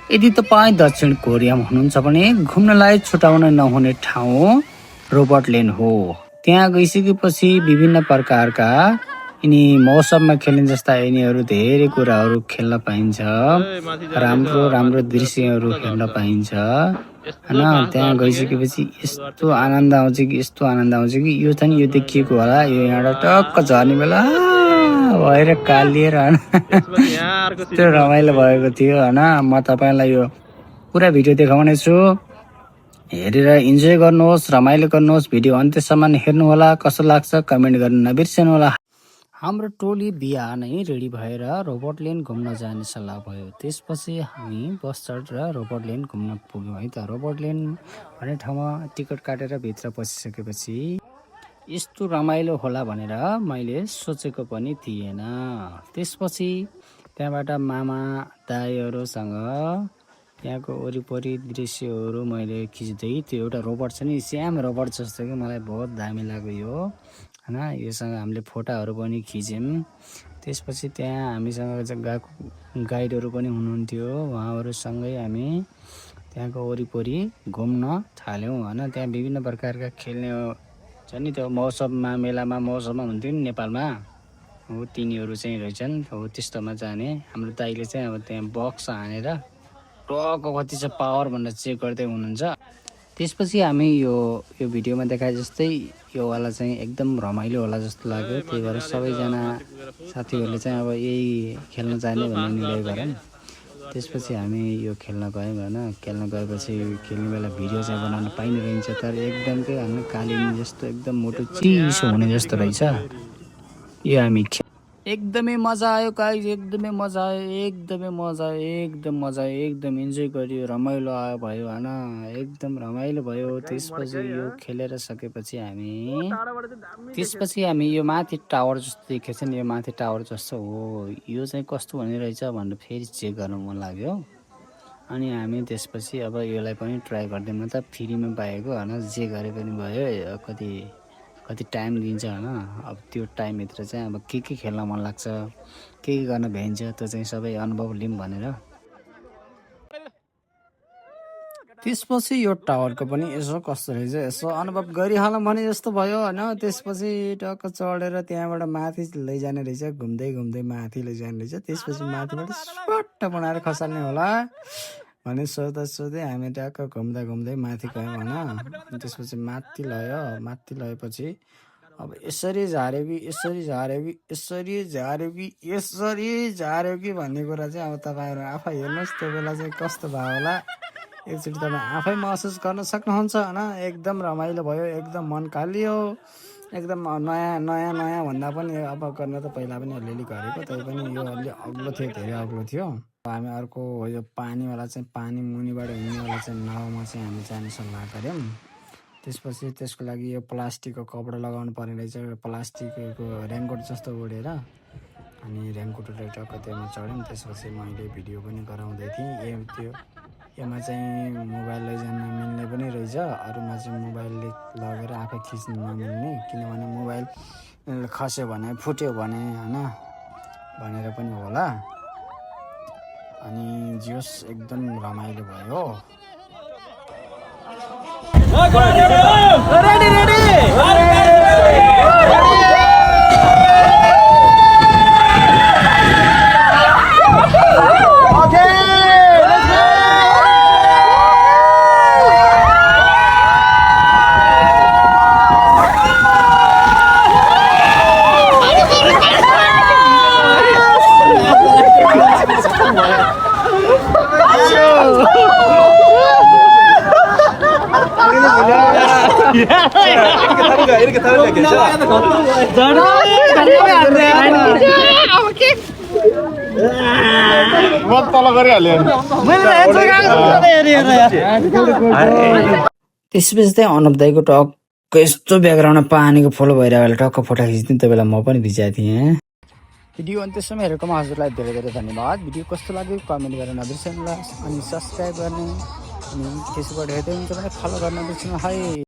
यदि तपाईँ दक्षिण कोरियामा हुनुहुन्छ भने घुम्नलाई छुटाउन नहुने ठाउँ रोबर्टल्यान्ड हो। त्यहाँ गइसकेपछि विभिन्न प्रकारका यिनी मौसममा खेलिने जस्ता यिनीहरू धेरै कुराहरू खेल्न पाइन्छ। राम्रो राम्रो दृश्यहरू हेर्न पाइन्छ होइन। त्यहाँ गइसकेपछि यस्तो आनन्द आउँछ कि यो चाहिँ यो देखिएको होला, यो यहाँबाट टक्क झर्ने बेला भएर कालिएर होइन त्यो रमाइलो भएको थियो होइन। म तपाईँलाई यो पुरा भिडियो देखाउने छु, हेरेर इन्जोय गर्नुहोस्, रमाइलो गर्नुहोस्। भिडियो अन्त्यसम्म हेर्नुहोला, कस्तो लाग्छ कमेन्ट गर्न नबिर्सनुहोला। हाम्रो टोली बिहानै रेडी भएर रोबर्टल्यान्ड घुम्न जाने सल्लाह भयो। त्यसपछि हामी बस चढेर रोबर्टल्यान्ड घुम्न पुग्यौँ है त। रोबर्टल्यान्ड भन्ने ठाउँमा टिकट काटेर भित्र पसिसकेपछि यस्तो रमाइलो होला भनेर मैले सोचेको पनि थिएन। त्यसपछि त्यहाँबाट मामा दाइहरूसँग त्यहाँको वरिपरि दृश्यहरू मैले खिच्दै, त्यो एउटा रोबोट छ नि, स्याम रोबोट जस्तो कि मलाई बहुत दामी लाग्यो यो होइन। योसँग हामीले फोटाहरू पनि खिच्यौँ। त्यसपछि त्यहाँ हामीसँग गएको गाइडहरू पनि हुनुहुन्थ्यो, उहाँहरूसँगै हामी त्यहाँको वरिपरि घुम्न थाल्यौँ होइन। त्यहाँ विभिन्न प्रकारका खेल्ने छ नि, त्यो मौसममा मेलामा मौसममा हुन्थ्यो नि नेपालमा, हो तिनीहरू चाहिँ रहेछन्। हो त्यस्तोमा जाने हाम्रो दाइले चाहिँ अब त्यहाँ बक्स हानेर टक्क कति छ पावर भनेर चेक गर्दै हुनुहुन्छ। त्यसपछि हामी यो भिडियोमा देखाए जस्तै योवाला चाहिँ एकदम रमाइलो होला जस्तो लाग्यो। त्यही भएर सबैजना साथीहरूले चाहिँ अब यही खेल्न जाने भन्ने निर्णय गरौँ। त्यसपछि हामी यो खेल्न गयौँ होइन। खेल्न गएपछि खेल्ने बेला भिडियो चाहिँ बनाउन पाइने रहन्छ, तर एकदमकै होइन कालिनी जस्तो एकदम मोटो चिसो हुने जस्तो रहेछ। यो हामी एकदमै मजा आयो गाइस, एकदमै मजा आयो, एकदम इन्जोय गरियो, रमाइलो आयो भयो होइन, एकदम रमाइलो भयो। त्यसपछि यो खेलेर सकेपछि हामी यो माथि टावर जस्तो देखेको छ नि, यो माथि टावर जस्तो हो, यो चाहिँ कस्तो हुने रहेछ भनेर फेरि चेक गर्न मन लाग्यो। अनि हामी त्यसपछि अब यसलाई पनि ट्राई गरिदिउँ, मतलब फ्रीमा पाएको होइन, जे गरे पनि भयो। कति टाइम दिन्छ होइन, अब त्यो टाइमभित्र चाहिँ अब के खेल्न मन लाग्छ, के गर्न भ्याइन्छ, त्यो चाहिँ सबै अनुभव लिउँ भनेर। त्यसपछि यो टावरको पनि यसो कस्तो रहेछ यसो अनुभव गरिहालौँ भने जस्तो भयो होइन। त्यसपछि टक्क चढेर त्यहाँबाट माथि लैजाने रहेछ, घुम्दै माथि लैजाने रहेछ। त्यसपछि माथिबाट स्वाट्ट बनाएर खसाल्ने होला भने सोच्दै हामी टक्क घुम्दै माथि गयौँ होइन। त्यसपछि माथि लगेपछि अब यसरी झार्यो कि भन्ने कुरा चाहिँ अब तपाईँहरू आफै हेर्नुहोस्, त्यो बेला चाहिँ कस्तो भयो होला एकचोटि तपाईँ आफै महसुस गर्न सक्नुहुन्छ होइन। एकदम रमाइलो भयो, एकदम मन कालियो, एकदम नयाँ भन्दा पनि अब गर्न त पहिला पनि अलिअलि गरेको, तैपनि यो अलि अग्लो थियो, धेरै अग्लो थियो। हामी अर्को यो पानीवाला चाहिँ पानी मुनिबाट हिँड्नेवाला चाहिँ नाउमा चाहिँ हामी जाने सल्लाह गऱ्यौँ। त्यसपछि त्यसको लागि यो प्लास्टिकको कपडा लगाउनु पर्ने रहेछ, प्लास्टिकको रेनकोट जस्तो ओढेर, अनि रेनकोटले टक्क त्योमा चढ्यौँ। त्यसपछि मैले भिडियो पनि गराउँदै थिएँ। योमा चाहिँ मोबाइल लैजान मिल्ने पनि रहेछ, अरूमा चाहिँ मोबाइलले लगेर आफै खिच्न नमिल्ने, किनभने मोबाइल खस्यो भने फुट्यो भने होइन भनेर पनि होला। अनि जोस एकदम रमाइलो भयो। त्यसपछि चाहिँ अनुप दाइको टक्क यस्तो ब्याकग्राउन्डमा पानीको फलो भइरहेको बेला टक्क फोटो खिच्थेँ, त्यो बेला म पनि भिजाएको थिएँ। भिडियो अन्त्यसम्म हेरेकोमा हजुरलाई धेरै धन्यवाद। भिडियो कस्तो लाग्यो कमेन्ट गर्न नबिर्सनुहोला, अनि सब्सक्राइब गर्ने, अनि फेसबुकबाट हेर्दै हुन्छ भने फलो गर्न नबिर्सनु है।